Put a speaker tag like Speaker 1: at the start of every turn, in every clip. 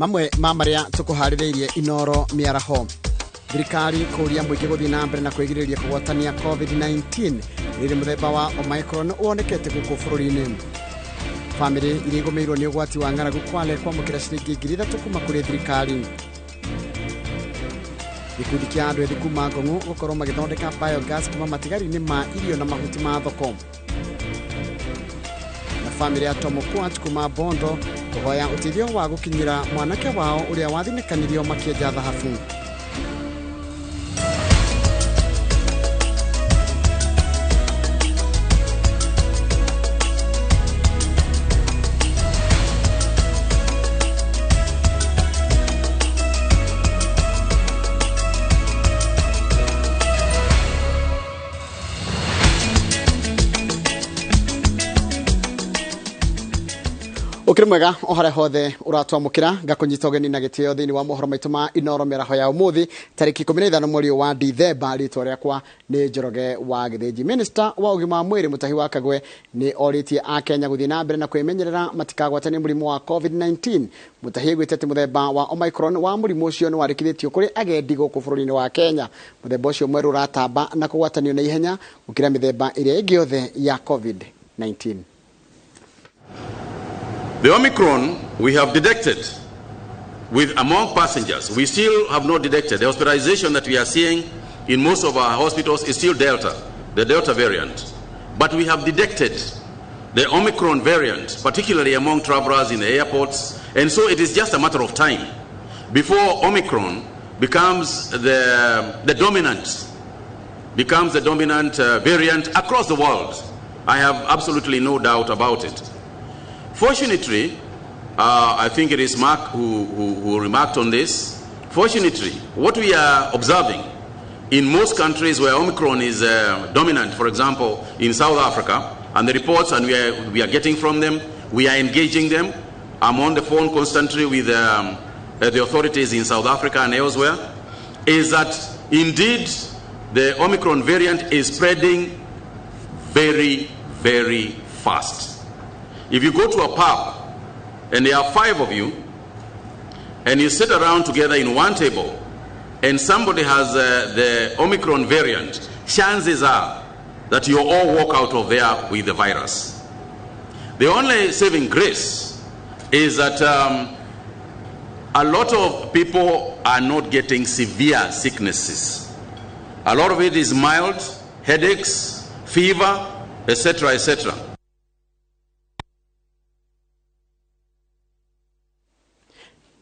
Speaker 1: Mamwe ma marĩa tũkũharĩrĩirie Inoro mĩaraho. Thirikari kũria mũingĩ gũthiĩ na mbere na kwĩgirĩrĩria kũgwatania COVID-19 rĩrĩ mũthemba wa Omicron wonekete gũkũ bũrũri-inĩ. Bamĩrĩ iria igũmĩirwo nĩ ũgwati wa ng'aragu Kwale kwamũkĩra ciringi 3,000 kuma kũrĩ thirikari. Gĩkundi kĩa andũ ethĩ kuma Ngong'u gũkorwo magĩthondeka biogas kuma matigari-inĩ ma irio na mahuti ma thoko. Na bamĩrĩ ya Tom Okwach kuma Bondo kũhoya ũteithio wa gũkinyĩra mwanake wao ũrĩa wathinĩkanirio makĩenja thahabu. Ukiri mwega o haria hothe uratwamukira ngakunyita ugeni na gitio thiini wa mohoro maitu ma Inoro mĩaraho ya umuthi tariki 15 mweri wa Dithemba. Ritwa riakwa ni Njoroge wa Githinji. Minister wa ugima wa mwiri Mutahi wa Kagwe ni oritie a Kenya guthii na mbere na kwimenyerera matikagwatanie murimu wa COVID-19. Mutahi aiguite ati muthemba wa Omicron wa murimu ucio ni warikithitio kuri agendi guku bururi-ini wa Kenya. Muthemba ucio mweru uratamba na kugwatanio na ihenya gukira mithemba iria ingi yothe ya COVID-19.
Speaker 2: The Omicron we have detected with among passengers. We still have not detected. The hospitalization that we are seeing in most of our hospitals is still Delta, the Delta variant. But we have detected the Omicron variant, particularly among travelers in the airports. And so it is just a matter of time before Omicron becomes the dominant variant across the world. I have absolutely no doubt about it. Fortunately, I think it is Mark who remarked on this. Fortunately, what we are observing in most countries where Omicron is dominant, for example, in South Africa, and the reports and we are getting from them, we are engaging them. I'm on the phone constantly with the authorities in South Africa and elsewhere, is that indeed the Omicron variant is spreading very, very fast. If you go to a pub and there are 5 of you and you sit around together in one table and somebody has the Omicron variant, chances are that you all walk out of there with the virus. The only saving grace is that a lot of people are not getting severe sicknesses. A lot of it is mild, headaches, fever, etc., etc.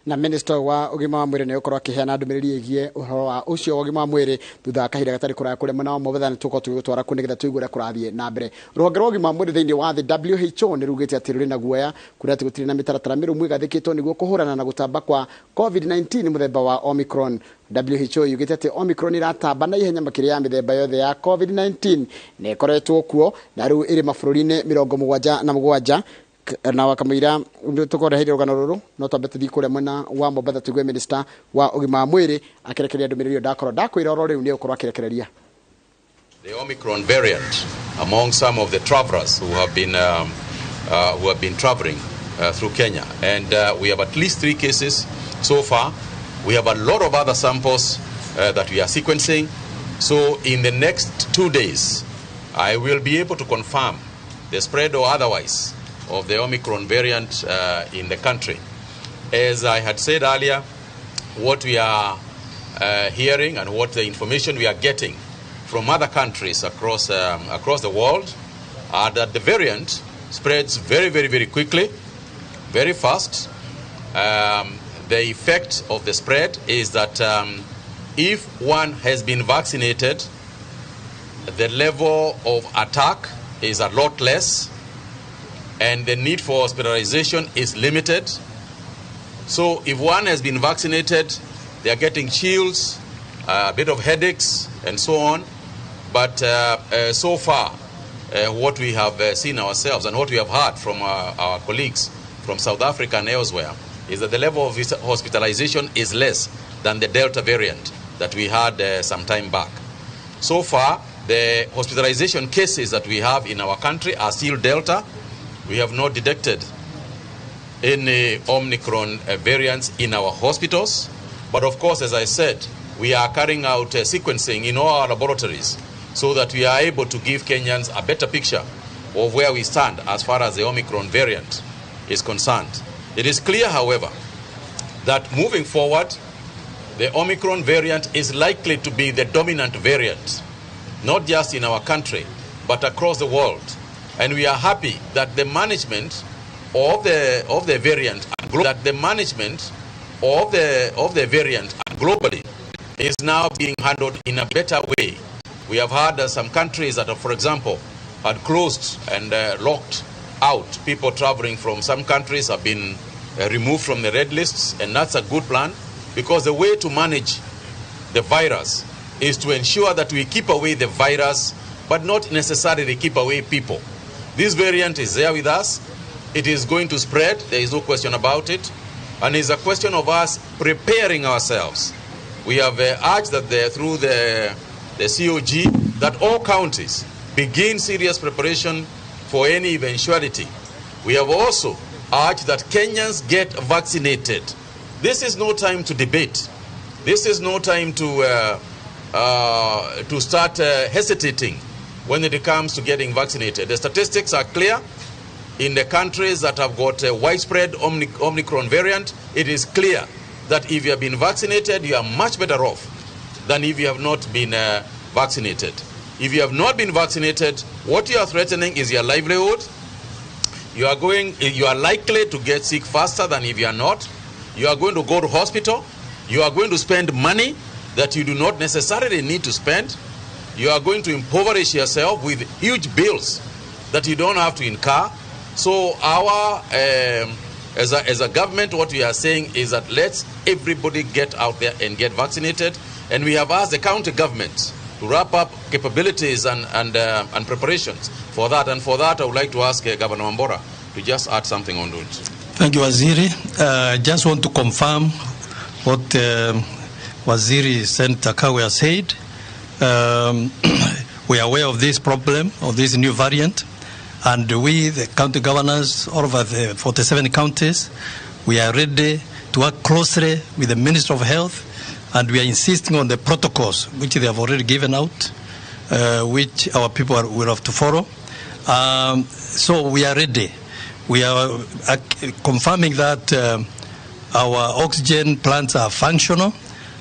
Speaker 1: Na minister wa ugima wa mwiri ni ukorwo akiheana ndumiriri igie uhoro wa ucio wa ugima wa mwiri thutha wa kahinda gatari kuraya kuria mwena wa Mombatha. Tukorwo tugigutwara ku nigetha tuigue uria kurathie na mbere. Ruhonge rwa ugima wa mwiri thiini wa thi WHO ni rugite ati ruri na guoya kuria ati gutiri na mitaratara mirumu igathikitwo niguo kuhurana na gutamba kwa COVID-19 muthemba wa Omicron. WHO yugite ati Omicron iratamba na ihenya makiria ya mithemba yothe ya COVID-19 na ikoretwo kuo na riu iri mabũrũri-inĩ 77 na wakamwira tukoreheire rugano ruru no twambe tuthii kuria mwena wa Mombatha tuigue minister wa ugima wa mwiri akirekereria ndumiriri iyo ndakorwo ndakwira oro riu ni ukorwo akirekereria.
Speaker 2: The Omicron variant among some of the travelers who have been traveling through Kenya, and we have at least 3 cases so far. We have a lot of other samples that we are sequencing. So in the next 2 days, I will be able to confirm the spread or otherwise of the Omicron variant in the country. As I had said earlier, what we are hearing and what the information we are getting from other countries across the world are that the variant spreads very, very, very quickly, very fast. The effect of the spread is that if one has been vaccinated, the level of attack is a lot less, and the need for hospitalization is limited. So if one has been vaccinated, they are getting chills, a bit of headaches, and so on. But so far, what we have seen ourselves and what we have heard from our colleagues from South Africa and elsewhere is that the level of hospitalization is less than the Delta variant that we had some time back. So far, the hospitalization cases that we have in our country are still Delta. We have not detected any Omicron variants in our hospitals. But of course, as I said, we are carrying out sequencing in all our laboratories so that we are able to give Kenyans a better picture of where we stand as far as the Omicron variant is concerned. It is clear, however, that moving forward, the Omicron variant is likely to be the dominant variant, not just in our country, but across the world. And we are happy that the management of the variant, that the management of the variant globally is now being handled in a better way. We have had some countries that, for example, had closed and locked out people traveling from some countries have been removed from the red lists, and that's a good plan, because the way to manage the virus is to ensure that we keep away the virus, but not necessarily keep away people. This variant is there with us. It is going to spread. There is no question about it. And it's a question of us preparing ourselves. We have urged that through the COG that all counties begin serious preparation for any eventuality. We have also urged that Kenyans get vaccinated. This is no time to debate. This is no time to start hesitating when it comes to getting vaccinated. The statistics are clear. In the countries that have got a widespread Omicron variant, it is clear that if you have been vaccinated, you are much better off than if you have not been vaccinated. If you have not been vaccinated, what you are threatening is your livelihood. You are likely to get sick faster than if you are not. You are going to go to hospital. You are going to spend money that you do not necessarily need to spend. You are going to impoverish yourself with huge bills that you don't have to incur. So our, as a government, what we are saying is that let's everybody get out there and get vaccinated. And we have asked the county government to wrap up capabilities and preparations for that. And for that, I would like to ask Governor Wambora to just add something on to it.
Speaker 3: Thank you, Waziri. I just want to confirm what Waziri Senator Kagwe said. We are aware of this problem, of this new variant, and we, the county governors, all over the 47 counties, we are ready to work closely with the Minister of Health, and we are insisting on the protocols, which they have already given out, which our people will have to follow. So we are ready. We are confirming that our oxygen plants are functional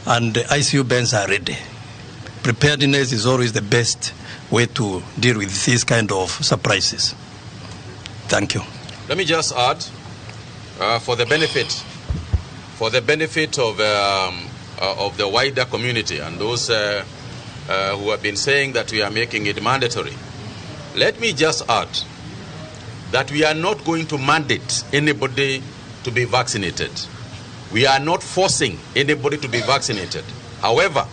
Speaker 3: and the ICU beds are ready. Preparedness is always the best way to deal with these kind of surprises. Thank you.
Speaker 2: Let me just add, for the benefit of the wider community and those who have been saying that we are making it mandatory, let me just add that we are not going to mandate anybody to be vaccinated. We are not forcing anybody to be vaccinated. However,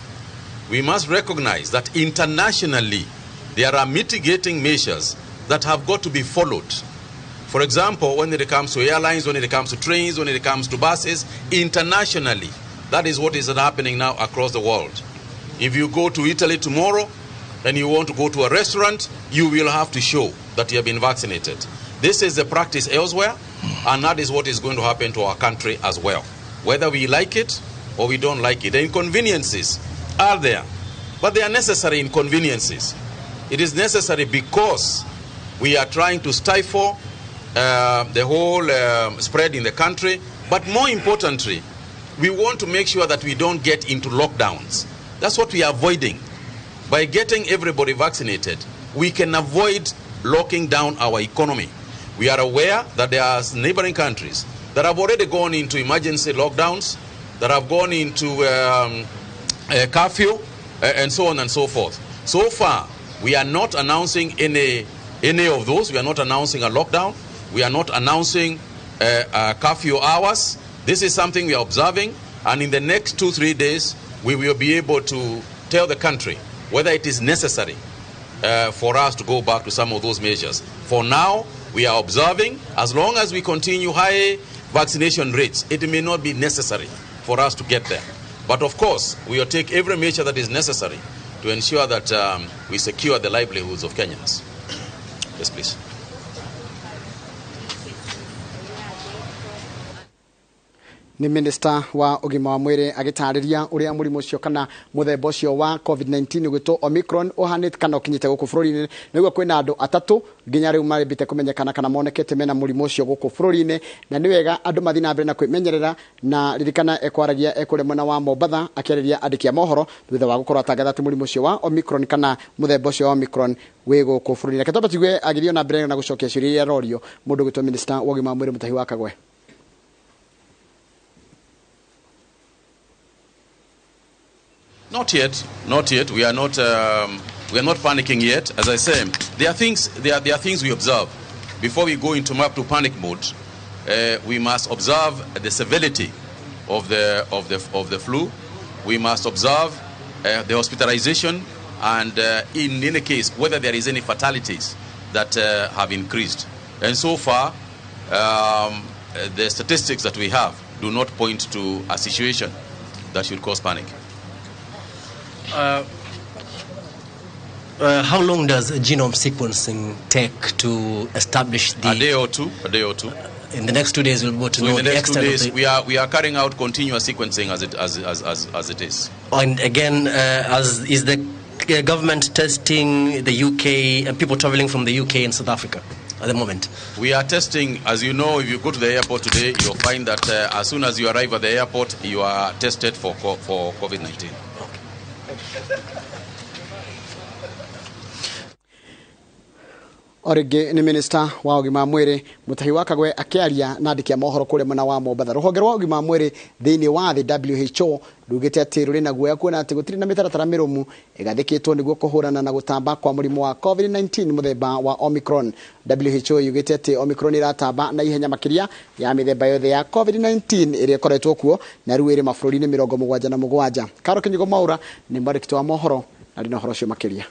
Speaker 2: we must recognize that internationally there are mitigating measures that have got to be followed. For example, when it comes to airlines, when it comes to trains, when it comes to buses, internationally, that is what is happening now across the world. If you go to Italy tomorrow and you want to go to a restaurant, you will have to show that you have been vaccinated. This is the practice elsewhere, and that is what is going to happen to our country as well. Whether we like it or we don't like it, the inconveniences are there, but they are necessary inconveniences. It is necessary because we are trying to stifle the whole spread in the country, but more importantly, we want to make sure that we don't get into lockdowns. That's what we are avoiding. By getting everybody vaccinated, we can avoid locking down our economy. We are aware that there are neighboring countries that have already gone into emergency lockdowns, that have gone into curfew, and so on and so forth. So far, we are not announcing any of those. We are not announcing a lockdown. We are not announcing curfew hours. This is something we are observing, and in the next 2-3 days, we will be able to tell the country whether it is necessary for us to go back to some of those measures. For now, we are observing. As long as we continue high vaccination rates, it may not be necessary for us to get there. But of course, we will take every measure that is necessary to ensure that we secure the livelihoods of Kenyans. Yes, please.
Speaker 1: Nĩ minista wa ũgima wa mwĩrĩ agĩtarĩria ũrĩa mũrimũ ũcio kana mũthemba ũcio wa COVID-19 ũgwĩtwo Omicron ũhanĩte kana ũkinyĩte gũkũ bũrũri-inĩ. Nĩguo kwĩna andũ atatũ nginya rĩu marĩmbĩte kũmenyekana kana monekete mena mũrimũ ũcio gũkũ bũrũri-inĩ, na nĩ wega andũ mathiĩ na mbere na kwĩmenyerera. Na ririkana ekwaragia ekũrĩa mwena wa Mombatha akĩarĩria andĩki a mohoro thutha wa gũkorwo atangatha atĩ mũrimũ ũcio wa Omicron kana mũthemba ũcio wa Omicron wĩ gũkũ bũrũri-inĩ. Reke twambe tũigue agĩthiĩ na mbere na gũcokia ciũria iria arorio mũndũ ũgwĩtwo minista wa ũgima wa mwĩrĩ Mutahi wa Kagwe.
Speaker 2: Not yet, not yet. We are not panicking yet. As I say, there are things we observe. Before we go into map to panic mode, we must observe the severity of the flu. We must observe the hospitalization and, in any case, whether there is any fatalities that have increased. And so far, the statistics that we have do not point to a situation that should cause panic.
Speaker 4: How long does genome sequencing take to establish the...
Speaker 2: A day or two, a day or two.
Speaker 4: In the next 2 days, we'll be able to
Speaker 2: So
Speaker 4: know
Speaker 2: in the next 2
Speaker 4: extent of
Speaker 2: days,
Speaker 4: the
Speaker 2: we are carrying out continuous sequencing as it is.
Speaker 4: And again, as is the government testing the UK and people traveling from the UK and South Africa at the moment?
Speaker 2: We are testing, as you know, if you go to the airport today, you'll find that as soon as you arrive at the airport, you are tested for COVID-19.
Speaker 1: O rĩngĩ nĩ minista wa ũgima wa mwĩrĩ Mutahi wa Kagwe akĩaria na andĩki a mohoro kũrĩa mwena wa Mombatha. Rũhonge rwa ũgima wa mwĩrĩ thĩinĩ wa thĩ WHO rugĩte atĩ rũrĩ na guoya kuona atĩ gũtirĩ na mĩtaratara mĩrũmu ĩgathĩkĩtwo nĩguo kũhũrana na gũtamba kwa mũrimũ wa COVID-19 mũthemba wa Omicron. WHO yugĩte atĩ Omicron ĩratamba na ihenya makĩria ya mĩthemba yothe ya COVID-19 ĩrĩa ĩkoretwo kuo, na rĩu ĩrĩ mabũrũri-inĩ 77. Karo Kĩnyugo Mwaura nĩ mwandĩki wa mohoro na rĩ na ũhoro ũcio makĩria.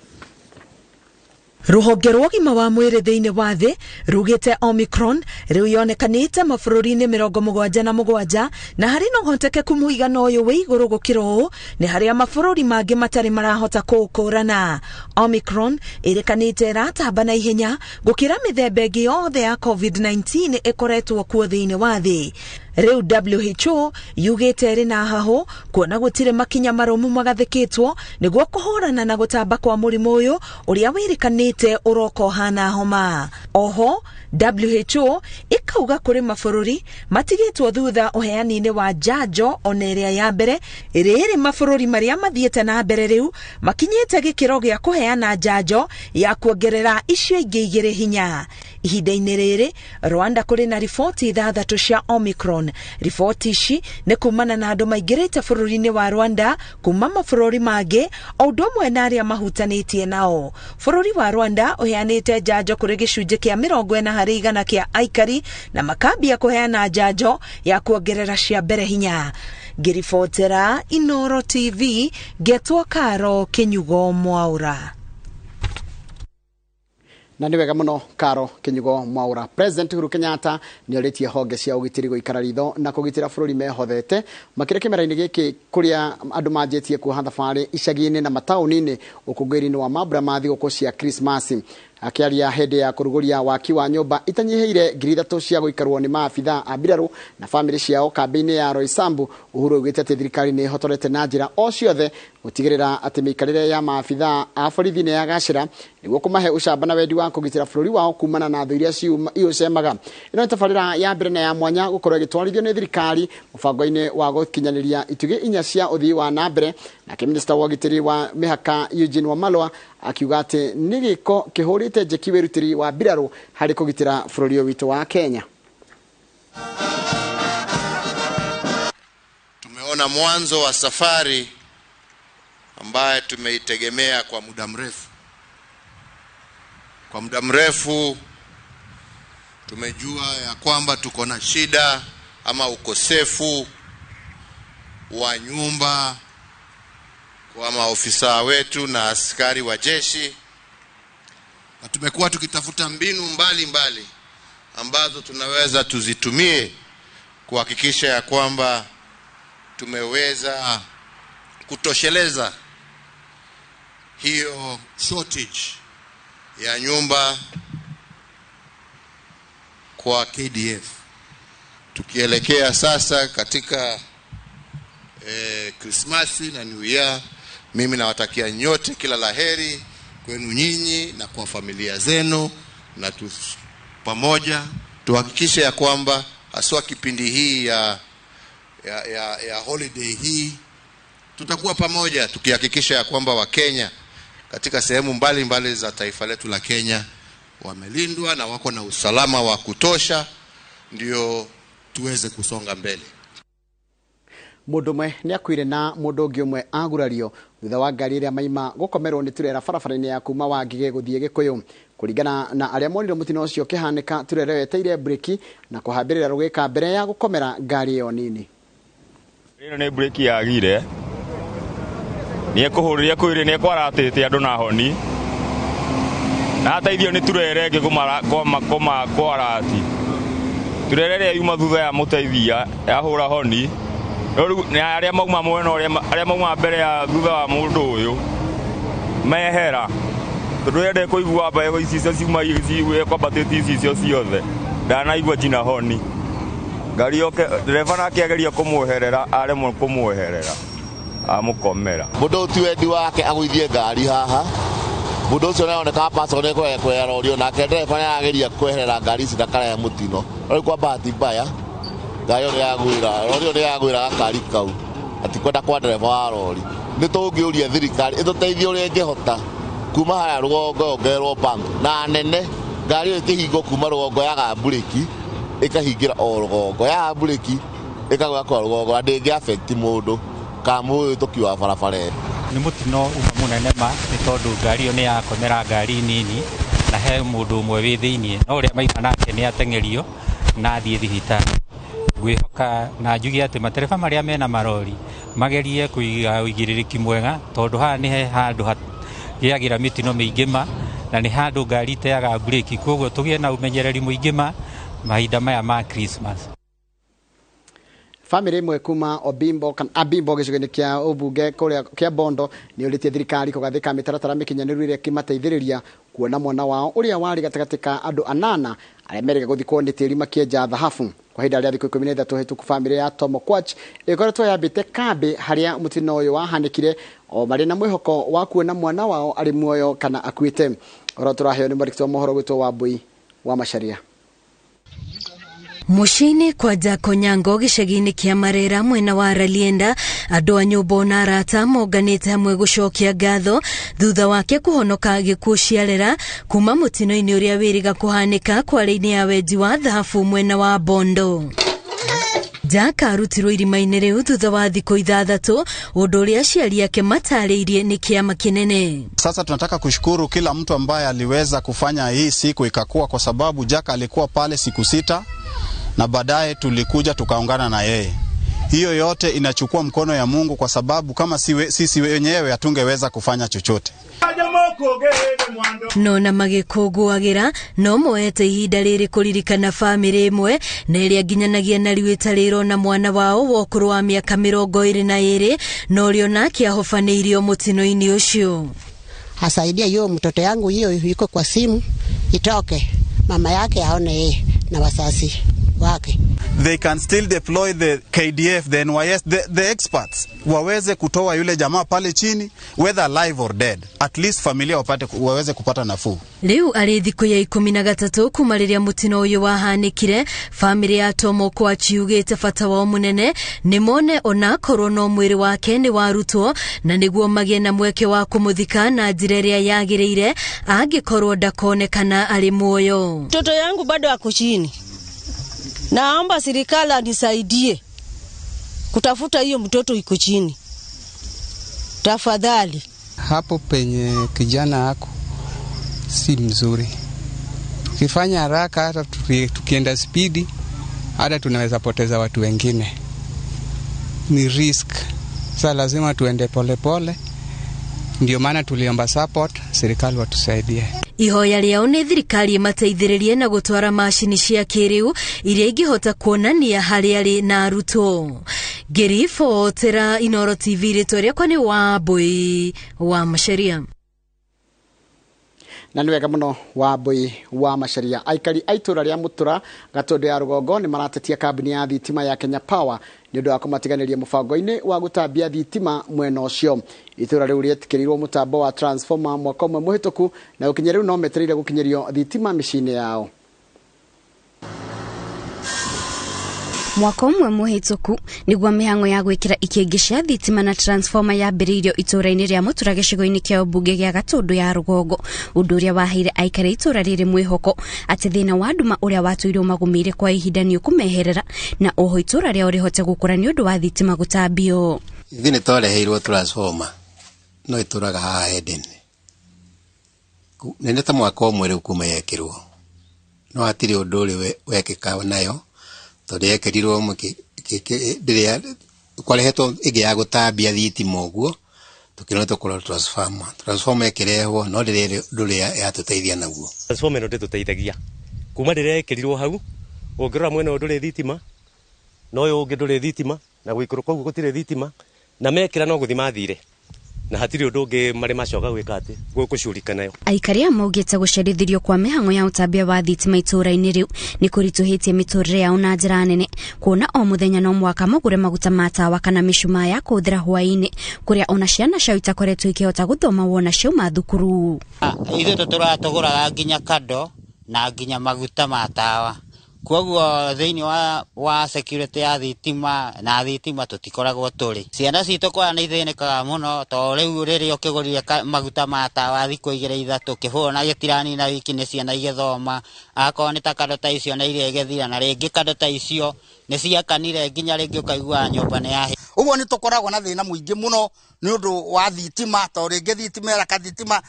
Speaker 5: Rũhonge rwa ũgima wa mwĩrĩ thĩinĩ wa thĩ rugĩte Omicron rĩu yonekanĩte mabũrũri-inĩ 77, na harĩ na ũhotekeku mũigana ũyũ wĩ igũrũ gũkĩra ũũ nĩ harĩa mabũrũri mangĩ matarĩ marahota kũũkũrana. Omicron ĩrĩkanĩte ĩratamba na ihenya gũkĩra mĩthemba ĩngĩ yothe ya COVID-19 ĩkoretwo kuo thĩinĩ wa thĩ. Rĩu WHO yugĩte ĩrĩ na hahũ kuona gũtirĩ makinya marũmu magathĩkĩtwo nĩguo kũhũrana na gũtamba kwa mũrimũ ũyũ ũrĩa wĩrĩkanĩte ũroka ũhana homa. Oho WHO ĩkauga kũrĩ mabũrũri matigĩtwo thutha ũheani-inĩ wa njanjo ona ĩrĩa ya mbere. Rĩrĩ mabũrũri marĩa mathiĩte na mbere rĩu makinyĩte gĩkĩro gĩa kũheana njanjo ya kuongerera icio ingĩ igĩrĩ hinya. Ihinda-inĩ rĩrĩ Rwanda kũrĩ na riboti ithathatũ cia Omicron. Riboti ici nĩ kumana na andũ maingĩrĩte bũrũri-inĩ wa Rwanda kuma mabũrũri mangĩ, o ũndũ ũmwe na arĩa mahutanĩtie nao. Bũrũri wa Rwanda ũheanĩte njanjo kũrĩ gĩcunjĩ kĩa 40% kĩa aikari na makambia kũheana njanjo ya kuongerera cia mbere hinya. Ngĩribotera Inoro TV, ngetwo Karo Kĩnyugo Mwaura.
Speaker 1: Na nĩ wega mũno, Karo Kĩnyugo Mwaura. President Uhuru Kenyatta nĩ orĩtie honge cia ũgitĩri gũikara ritho na kũgitĩra bũrũri mehothete makĩria kĩmera-inĩ gĩkĩ kũrĩa andũ manjĩtie kuoha thabarĩ icagi-inĩ na mataũni-inĩ ũkũngũĩri-inĩ wa mambura ma thigũkũ cia Krismasi. Akĩaria hĩndĩ ya kũrugũria waki wa nyũmba itanyihĩire 3,000 cia gũikarwo nĩ maabitha a mbirarũ na bamĩrĩ ciao kambĩ-inĩ ya Roysambu, Uhuru augĩte atĩ thirikari nĩ ĩhotorete na njĩra o ciothe gũtigĩrĩra atĩ mĩikarĩre ya maabitha a borithi nĩ yagacĩra nĩguo kũmahe ũcamba na wendi wa kũgitĩra bũrũri wao kumana na thũ iria iũcemaga. Ĩno nĩ tabarĩra ya mbere na ya mwanya gũkorwo ĩgĩtwarithio nĩ thirikari mũbango-inĩ wa gũkinyanĩria itugĩ inya cia ũthii wa na mbere. Nake minista wa ũgitĩri wa mĩhaka Eugene Wamalwa akiuga atĩ nĩ gĩko kĩhũrĩte njeki wĩrutĩri wa mbirarũ harĩ kũgitĩra bũrũri ũyũ witũ wa Kenya.
Speaker 6: Tumeona mwanzo wa safari ambaye tumeitegemea kwa muda mrefu. Kwa muda mrefu tumejua ya kwamba tuko na shida ama ukosefu wa nyumba kwa maofisa wetu na askari wa jeshi, na tumekuwa tukitafuta mbinu mbalimbali mbali ambazo tunaweza tuzitumie kuhakikisha ya kwamba tumeweza kutosheleza hiyo shortage ya nyumba kwa KDF. Tukielekea sasa katika Krismasi na New Year, mimi nawatakia nyote kila laheri kwenu nyinyi na kwa familia zenu, na pamoja tuhakikishe ya kwamba haswa kipindi hii ya holiday hii tutakuwa pamoja tukihakikisha ya kwamba Wakenya katika sehemu mbalimbali za taifa letu la Kenya wamelindwa na wako na usalama wa kutosha, ndio tuweze kusonga mbele.
Speaker 1: Mundu umwe ni akuire na mundu ungi umwe agurario thutha wa ngari ĩrĩa maima gũkomerwo nĩ turera barabara-inĩ ya kuma Wangige gũthiĩ Gĩkũyũ. Kũringana na arĩa monire mũtino ũcio ũkĩhanĩka, turera yeteire breki na kũhambĩrĩra rũgĩka mbere ya gũkomera ngari ĩyo nini.
Speaker 7: Ĩno nĩ breki yagire, nĩ ekũhũrĩria kwĩrĩ, nĩ ekwaratĩte andũ na honi na ateithio nĩ turere ĩngĩ kwarati turere ĩrĩa yuma thutha ya mũteithia yahũra honi. Nĩ arĩa mauma mwena ũrĩa, arĩa mauma mbere ya thutha wa mũndũ ũyũ mehera, tondũ ende kũigua mbago icicio ciuma kwambatĩtie icicio ciothe, ndanaigua njina honi ngari yoke. Ndereba nake ageria kũmweherera, aremwo kũmweherera, amũkomera.
Speaker 8: Mũndũ ti wendi wake agũithie ngari haha, mũndũ ũcio nĩaroneka pastor nĩ kwehera rori, nake ndereba nĩarageria kweherera ngari ici ndakarehe mũtino. No rĩu kwa bahati mbaya ngari ĩyo nĩyagwĩra rori, ĩyo nĩyagwĩra gakari kau atikwenda kwa ndereba wa rori. Nĩ tũngĩũria thirikari ĩtũteithie ũrĩa ĩngĩhota kuma harĩa rũgongo yongererwo bump na nene, ngari ĩyo ĩkĩhingwo kuma rũgongo yaga mburĩki ĩkahingĩra o rũgongo, yaga mburĩki ĩkagwa kwa rũgongo na ndĩngĩ affect mũndũ kana mũhĩtũki wa barabara ĩyo.
Speaker 9: Nĩ mũtino uma mũnene ma, nĩ tondũ ngari ĩyo nĩ yakomera ngari nini na he mũndũ ũmwe wĩ thĩiniĩ, no ũrĩa maima nake nĩ ateng'erio na athiĩ thibitarĩ. Ngwĩhoka na njuge atĩ matereba marĩa mena marori magerie kũiga ũigĩrĩrĩki mwega, tondũ haha nĩ he handũ hagĩagĩra mĩtino mĩingĩ ma, na nĩ handũ ngari iteaga mburĩki, koguo tũgĩe na ũmenyereri mũingĩ ma mahinda maya ma Christmas.
Speaker 1: Bamĩrĩ ĩmwe kuma Obimbo kana Abimbo gĩcigo-inĩ kĩa ũmbunge kũrĩa kĩa Bondo nĩ ũrĩtie thirikari kũgathĩka mĩtaratara mĩkinyanĩru ĩrĩa ĩkĩmateithĩrĩria kuona mwana wao ũrĩa warĩ gatagatĩ ka andũ anana arĩa merĩga gũthikwo nĩ tĩri makĩenja thahabu. Kwa ihinda rĩa thikũ 13 hĩtũku, bamĩrĩ ya Tom Okwach ĩkoretwo yambĩte kambĩ harĩa mũtino ũyũ wahanĩkire, o marĩ na mwĩhoko wa kuona mwana wao arĩ muoyo kana akuĩte. Ũhoro tũraheo nĩ mwandĩki wa mohoro gwĩtwo Wambui wa Macharia.
Speaker 10: Mũciĩ-inĩ kwa Jack Onyango gĩcagi-inĩ kĩa Marera mwena wa Ralienda, andũ a nyũmba na arata monganĩte hamwe gũcokia ngatho thutha wake kũhonoka gĩkuũ ciarera kuma mũtino-inĩ ũrĩa wĩrĩga kũhanĩka kware-inĩ ya wenji wa thahabu mwena wa Bondo. Jack arutirwo irima-inĩ rĩu thutha wa thikũ 6, ũndũ ũrĩa aciari ake matarĩirie nĩ kĩama kĩnene.
Speaker 11: Sasa tunataka kushukuru kila mtu ambaye aliweza kufanya hii siku ikakua, kwa sababu Jack alikuwa pale siku 6 na baadaye tulikuja tukaungana na yeye. Hiyo yote inachukua mkono ya Mungu, kwa sababu kama sisi wenyewe hatungeweza kufanya chochote.
Speaker 10: No na magĩkũngũagĩra no moete ihinda rĩrĩ kũririkana bamĩrĩ ĩmwe na ĩrĩa nginyanagia na riwĩta rĩrona mwana wao wa ũkũrũ wa mĩaka 22 na ũrĩa onake ahobanĩirio mũtino-inĩ ũcio.
Speaker 12: Asaidia hiyo mtoto yangu, hiyo iko kwa simu itoke, mama yake aone yeye na wazazi wake.
Speaker 11: They can still deploy the KDF, the NYS, the experts waweze kutoa yule jamaa pale chini, whether alive or dead. At least familia waweze kupata nafuu.
Speaker 10: Rĩu arĩ thikũ ya 13 kuma rĩrĩa mũtino ũyũ wahanĩkire, bamĩrĩ ya Tom Okwach yugĩte bata wao mũnene nĩ mone onakorwo no mwĩrĩ wake nĩ warutwo, na nĩguo magĩe na mweke wa kũmũthika na njĩra ĩrĩa yagĩrĩire angĩkorwo ndakonekana arĩ muoyo.
Speaker 13: Mtoto yangu bado ako chini. Naomba serikali anisaidie kutafuta hiyo mtoto iko chini, tafadhali.
Speaker 14: Hapo penye kijana ako si mzuri. Tukifanya haraka, hata tukienda spidi, hata tunaweza poteza watu wengine. Ni risk. Sasa lazima tuende polepole. Ndio maana tuliomba support, serikali watusaidie.
Speaker 10: Ihoya rĩao nĩ thirikari ĩmateithĩrĩrie na gũtwara macini cia kĩrĩu iria ingĩhota kuonania harĩa arĩ na arutwo. Ngĩribotera Inooro TV, rĩtwa rĩakwa nĩ Wambui wa Macharia.
Speaker 1: Na nĩ wega mũno Wambui wa Macharia. Aikari a itũra rĩa Mũtura Gatũndũ ya rũgongo nĩ maratetia kambuni ya thitima ya Kenya Power nĩ ũndũ wa kũmatiganĩria mũbango-inĩ wa gũtambia thitima mwena ũcio. Itũra rĩu rĩetĩkĩrirwo mũtambo wa transformer mwaka ũmwe mũhĩtũku na gũkinya rĩu no metereire gũkinyĩrio thitima mĩciĩ-inĩ yao.
Speaker 10: Mwaka ũmwe mũhĩtũku nĩguo mĩhang'o ya gwĩkĩra ikĩngĩ cia thitima na transformer yambĩrĩirio itũra-inĩ rĩa Mũtura gĩcigo-inĩ kĩa ũmbunge gĩa Gatũndũ ya rũgongo, ũndũ ũrĩa waheire aikari itũra rĩrĩ mwĩhoko atĩ thĩna wa nduma ũrĩa watũire ũmagũmĩire kwa ihinda nĩ ũkũmeherera na oho itũra rĩao rĩhote gũkũra nĩ ũndũ wa thitima gũtambio.
Speaker 15: Ithuĩ nĩ twareheirwo transformer no ĩtũraga haha Eden. Nĩ ta mwaka ũmwe rĩu kuma yekĩrwo, no hatirĩ ũndũ ũrĩ wekĩka nayo tondũ yekĩrirwo kwarehetwo ĩngĩ ya gũtambia thitima ũguo tũkĩona tũkũra transformer. Transformer ĩkĩrehwo no ndĩrĩ ũndũ ũrĩa yatũteithia naguo.
Speaker 16: Transformer ĩno ndĩtũteithagia kuma rĩrĩa ĩkĩrirwo hau, ũngĩrora mwena ũyũ ndũrĩ thitima na ũyũ ũngĩ ndũrĩ thitima na gũikũrũka ũguo gũtirĩ thitima na mekĩra no gũthiĩ mathire na hatirĩ ũndũ ũngĩ marĩ macoka gwĩka atĩ gũkũcurika nayo.
Speaker 10: Aikari aya maugĩte gũcerithĩrio kwa mĩhang'o ya ũtambia wa thitima itũra-inĩ rĩu nĩ kũritũhĩtie mĩtũrĩre yao na njĩra nene, kuona o mũthenya no mũhaka magũre maguta ma tawa kana mĩcumaa ya kũhũthĩra hwaĩ-inĩ, kũrĩa ona ciana ciao itakoretwo ikĩhota gũthoma wona ciauma thukuru.
Speaker 17: Ithuĩ tũtũraga nginya kando na nginya maguta ma tawa, koguo thĩinĩ wa security ya thitima na thitima tũtikoragwo tũrĩ. Ciana citũ kwa nĩ ithĩnĩkaga mũno to rĩu rĩrĩa ũkĩgũrire maguta ma tawa thikũ igĩrĩ ithatũ kĩbũyũ na gĩtiranina wiki nĩ ciana igĩthoma, akorwo nĩ ta kando ta icio nĩ iria igĩthira na rĩngĩ kando ta icio nĩ ciakanire nginya rĩngĩ ũkaigua nyũmba nĩ yahĩa.
Speaker 18: Ũguo nĩ tũkoragwo na thĩna mũingĩ mũno nĩ ũndũ wa thitima to rĩngĩ thitima ĩra kathitima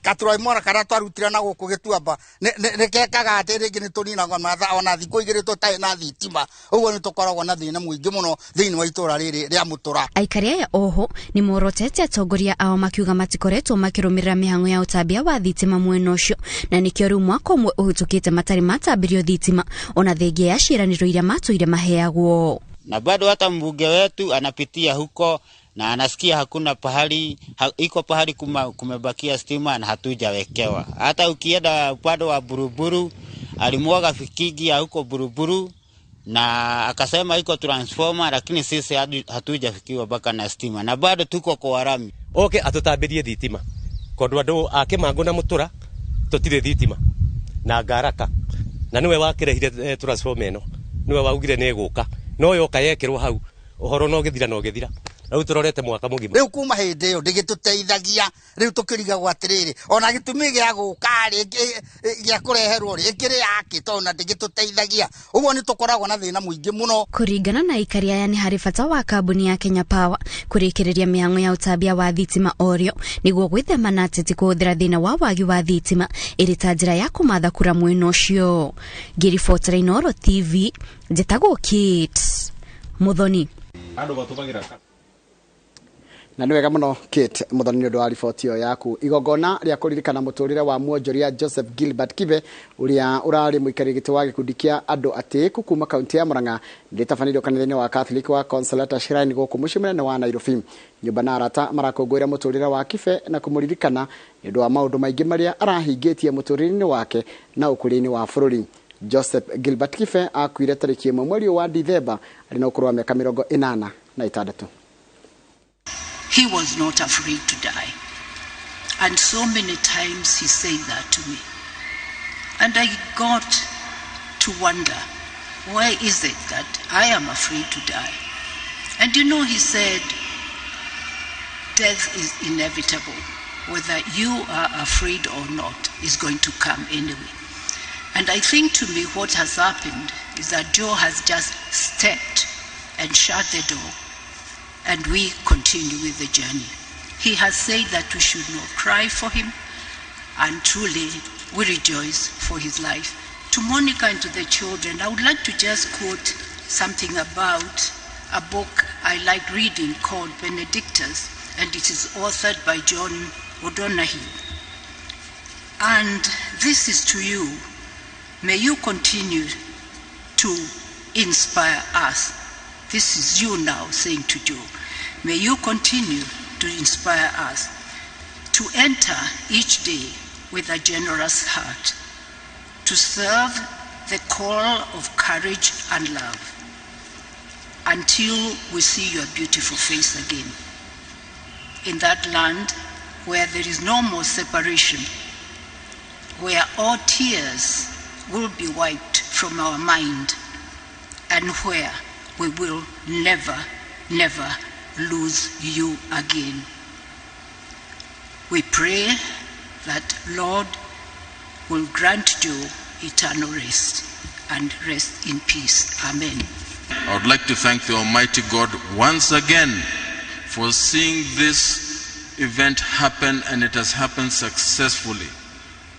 Speaker 18: katũraimora karĩa twarutire na gũkũ gĩtuamba nĩ kekaga atĩ rĩngĩ nĩ tũninagwo mathaa ona thikũ igĩrĩ tũtarĩ na thitima. Ũguo nĩ tũkoragwo na thĩna mũingĩ mũno thĩinĩ wa itũra rĩrĩ rĩa Mũtura.
Speaker 10: Aikari aya oho nĩ morotete atongoria ao makiuga matikoretwo makĩrũmĩrĩra mĩhang'o ya ũtambia wa thitima mwena ũcio na nĩkĩo rĩu mwaka ũmwe ũhĩtũkĩte matarĩ matambĩrio thitima ona thengia ya ciĩranĩro iria matũire maheagwo.
Speaker 17: Na bado hata mbunge wetu anapitia huko na anasikia hakuna pahali iko pahali kumebakia stima na hatujawekewa. Hata ukienda upande wa Buruburu alimwaga fikigi ya huko Buruburu na akasema iko transformer, lakini sisi hatujafikiwa baka na stima na bado tuko kwa rami.
Speaker 16: Okay, atutabirie thitima kondu andu a Kĩmangũ na Mũtura tutire thitima na ngaraka na niwe wakĩrehire transformer ĩno, niwe waugire nĩ ĩgũka no yoka yekĩrwo hau ũhoro no gĩthira no gĩthira. Rĩu tũrorete mwaka mũgima.
Speaker 18: Rĩu kuma hĩndĩ ĩyo ndĩgĩtũteithagia, rĩu tũkĩrigagwo atĩrĩrĩ ona gĩtũmi gĩa gũka rĩ gĩa kũreherwo rĩ ĩkĩrĩ yakĩ tondũ na ndĩgĩtũteithagia. Ũguo nĩ tũkoragwo na thĩna mũingĩ mũno.
Speaker 10: Kũringana na aikari aya nĩ harĩ bata wa kambuni ya Kenya Power kũrĩkĩrĩria mĩhang'o ya ũtambia wa thitima orĩo nĩguo gwĩthema na ateti kũhũthĩra thĩna wa wagi wa thitima ĩrĩ ta njĩra ya kũmatha kura mwena ũcio. Ngĩribotera Inooro TV, njĩtagwo Kate Muthoni.
Speaker 1: Na nĩ wega mũno Kate Muthoni nĩ ũndũ wa riboti ĩyo yaku. Igongona rĩa kũririkana mũtũrĩre wa mwonjoria Joseph Gilbert Kibe ũrĩa ũrarĩ mũikarĩri gĩtĩ wa gĩkundi kĩa andũ atĩĩku kuma kaunti ya Murang'a nĩrĩtabanĩirio kanitha-inĩ wa Catholic wa Consolata Shrine gũkũ mũciĩ mũnene wa Nairobi. Nyũmba na arata marakũngũĩra mũtũrĩre wa Kibe na kũmũririkana nĩ ũndũ wa maũndũ maingĩ marĩa arahingĩtie mũtũrĩre-inĩ wake na ũkũria-inĩ wa bũrũri. Joseph Gilbert Kibe akuire tarĩki 1 mweri wa Dithemba arĩ na ũkũrũ wa mĩaka 86.
Speaker 19: He was not afraid to die. And so many times he said that to me. And I got to wonder, why is it that I am afraid to die? And you know, he said, death is inevitable. Whether you are afraid or not, is going to come anyway. And I think to me what has happened is that Joe has just stepped and shut the door, and we continue with the journey. He has said that we should not cry for him, and truly we rejoice for his life. To Monica and to the children, I would like to just quote something about a book I like reading called Benedictus, and it is authored by John O'Donohue. And this is to you. May you continue to inspire us. This is you now saying to Joe, may you continue to inspire us to enter each day with a generous heart to serve the call of courage and love until we see your beautiful face again. In that land where there is no more separation, where all tears will be wiped from our mind, and where we will never, never lose you again. We pray that Lord will grant you eternal rest and rest in peace. Amen.
Speaker 20: I would like to thank the Almighty God once again for seeing this event happen, and it has happened successfully.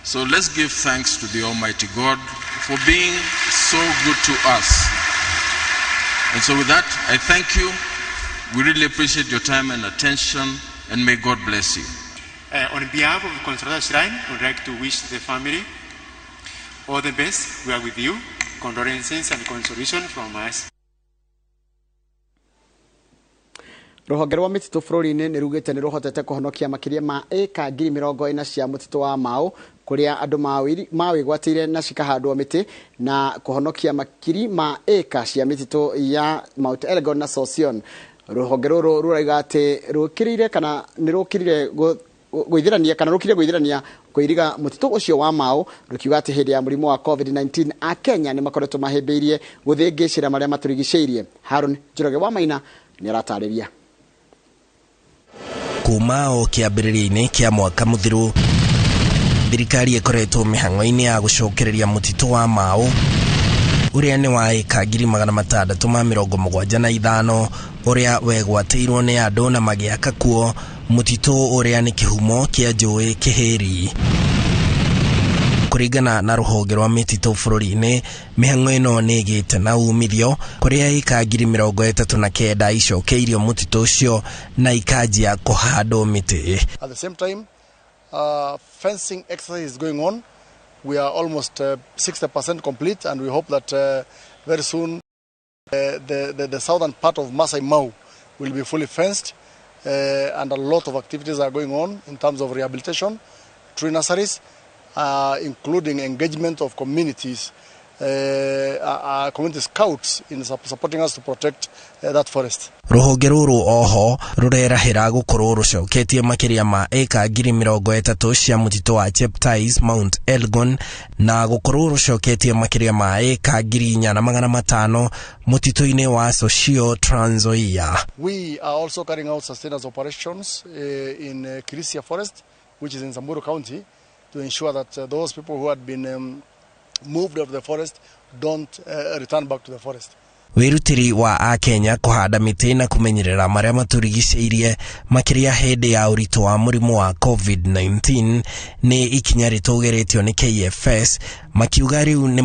Speaker 20: So let's give thanks to the Almighty God for being so good to us. And so with that, I thank you. We really appreciate your time and attention, and may God bless you.
Speaker 21: On behalf of Consolata Shrine, I would like to wish the family all the best. We are with you. Condolences and consolation from us.
Speaker 1: Rũhonge rwa mĩtitũ bũrũri-inĩ nĩ rugĩte nĩ rũhotete kũhonokia makĩria ma ĩka 40,000 cia mũtitũ wa Mau kũrĩa andũ mawĩgwatĩire na cikahandwo mĩtĩ na kũhonokia makiri ma ĩka cia mĩtitũ ya Mount Elgon na Sossion. Rũhonge rũrũ rũrauga atĩ rũkĩrĩire kana nĩ rũkĩrire gwĩthirania kana rũkire gwĩthirania kũiriga mũtitũ ũcio wa Mau, rũkiuga atĩ hĩndĩ ya mũrimũ wa COVID-19 Akenya nĩ makoretwo mahĩmbĩirie gũthĩngĩcĩra marĩa matũrigicĩirie. Haron Njoroge wa Maina nĩ aratarĩria.
Speaker 22: Kuma o kĩambĩrĩria-inĩ kĩa mwaka mũthiru, thirikari ĩkoretwo mĩhang'o-inĩ ya gũcokereria mũtitũ wa Mau ũrĩa nĩ wa ĩka 675 ũrĩa wegwatĩirwo nĩ andũ na magĩaka kuo mũtitũ ũrĩa nĩ kĩhumo kĩa njũĩ Kĩhĩri. Kũringana na rũhonge rwa mĩtitũ bũrũri-inĩ, mĩhang'o ĩno nĩ ĩgĩte na umithio kũrĩa ĩka 39 icokeirio mũtitũ ũcio na ikanjia kũhandwo mĩtĩ.
Speaker 23: At the same time, fencing exercise is going on. We are almost 60% complete, and we hope that very soon the southern part of Masai Mau will be fully fenced, and a lot of activities are going on in terms of rehabilitation, tree nurseries, including engagement of communities, community scouts in supporting us to protect that forest.
Speaker 22: Rũhonge rũrũ oho rũrerahĩra gũkorwo rũcoketie makĩria ma ĩka 30,000 cia mũtitũ wa Cheptais Mount Elgon na gũkorwo rũcoketie makĩria ma ĩka 4,500 mũtitũ-inĩ wa Soshio Trans Nzoia.
Speaker 23: We are also carrying out sustenance operations in Kirisia Forest, which is in Samburu County, to ensure that those people who had been moved out of the forest don't return back to the forest.
Speaker 22: Wĩrutĩri wa Akenya kũhanda mĩtĩ na kũmenyerera marĩa matũrigicĩirie makĩria hĩndĩ ya ũritũ wa mũrimũ wa COVID-19 nĩ ikinya rĩtũgĩrĩtio nĩ KFS, makiuga rĩu nĩ